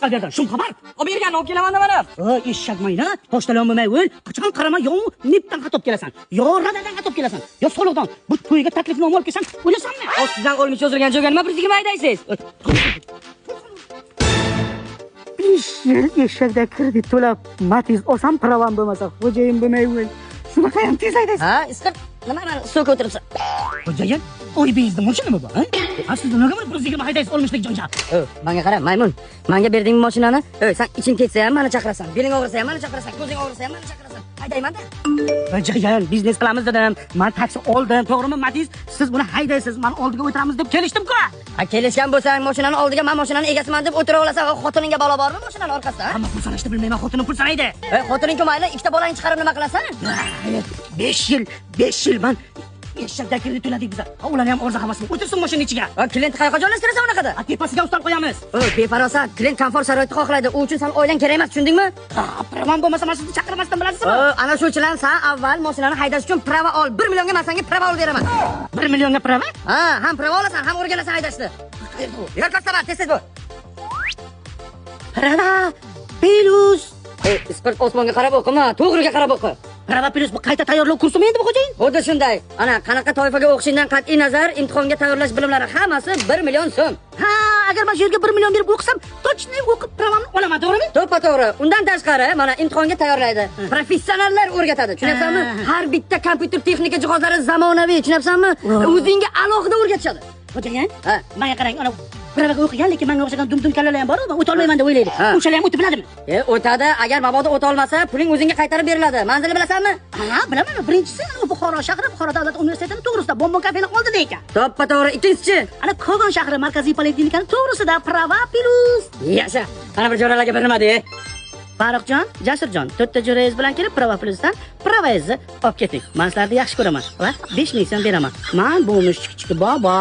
chiqar bu yerdan, shum xabar. Olib berganni olib kelaman mana. O, eshak mayna, pochtalon bo'lmay o'l, qachon qarama yo nipdan xat olib kelasan, yo radadan xat olib kelasan, yo soliqdan. Bu to'yga taklifnoma olib kelsam, o'lasanmi? O sizdan o'lmish cho'zilgan joyga nima 120 haydaysiz? 5 yil eshakda kredit to'lab, Matiz olsam pravam bo'lmasa, xo'jayin bo'lmay o'l. Shunaqa ham tez haydaysiz. Ha, isqir. Nima mana stolga o'tiribsan? Xo'jayin, oybingizni mashinami bu, ha? Ha, siz nimaga buni 120 haydaysiz olmishlik joncha? Menga qara, maymun. Menga berdingmi mashinani? Sen iching ketsa ham meni chaqirasan, beling og'risa ham meni chaqirasan, ko'zing og'risa ham meni chaqirasan. Haydayman-da. Xo'jayin, biznes qilamiz dedim. Men taksi oldim, to'g'rimi Matiz? Siz buni haydaysiz, men oldiga o'tiramiz deb kelishdim-ku. Ha, kelishgan bo'lsang, mashinani oldiga men mashinani egasiman deb o'tira olasan. Xotiningga balo bormi mashinani orqasida? Hamma pul sanashni bilmayman, xotinim pul sanaydi. Xotining-ku mayli, ikkita bolangni chiqarib nima qilasan? 5 yil, 5 yil men eshakda kredit to'ladik biz. Ha, ularni ham orzu havasini o'tirsin mashina ichiga. Klient qayoqqa joylashtirasan unaqada? Ha, tepasiga ustal qo'yamiz. Befarosat, klient komfort sharoitni xohlaydi. U uchun san oilang kerak emas, tushundingmi? Ha, pravam bo'lmasa men sizni chaqirmasdan bilasizmi? Ana shu uchun san avval mashinani haydash uchun prava ol. 1 millionga men senga prava olib beraman. 1 millionga prava? Ha, ham prava olasan, ham o'rganasan haydashni. Qayerda u? Yer ko'rsaman, tez-tez bo'l. Prava plus. Isqirt osmonga qarab o'qima, to'g'riga qarab o'qi. Prava plus bu qayta tayyorlov kursimi endi bu xo'jayin? Xuddi shunday. Ana qanaqa toifaga o'qishingdan qat'iy nazar imtihonga tayyorlash bilimlari hammasi 1 million so'm. Ha, agar men shu yerga 1 million berib o'qisam, точно o'qib pravamni olaman, to'g'rimi? To'ppa-to'g'ri. Undan tashqari mana imtihonga tayyorlaydi. Professionallar o'rgatadi. Tushunyapsanmi? Har bitta kompyuter texnika jihozlari zamonaviy, tushunyapsanmi? O'zingga alohida o'rgatishadi. Xo'jayin, Ha. menga qarang, ana pravaga o'qigan, lekin menga o'xshagan dum-dum kallalar ham bor, men o'ta olmayman deb o'ylaydi. O'shalar ham o'tib biladimi? O'tadi. Agar mabodo o'ta olmasa, puling o'zingga qaytarib beriladi. Manzilni bilasanmi? Ha, bilaman. Birinchisi Buxoro shahri, Buxoro davlat universitetini to'g'risida, Bonbon kafening oldida ekan. To'ppa-to'g'ri. Ikkinchisi, ana Kogon shahri markaziy poliklinikani to'g'risida prava plus. Yasha. Ana bir jo'ralarga bir nima de. Farruxjon, Jasurjon, to'rtta jo'rangiz bilan kelib prava plusdan pravangizni olib keting. Men sizlarni yaxshi ko'raman va 5000 so'm beraman. Men bo'lmish kichik bobo.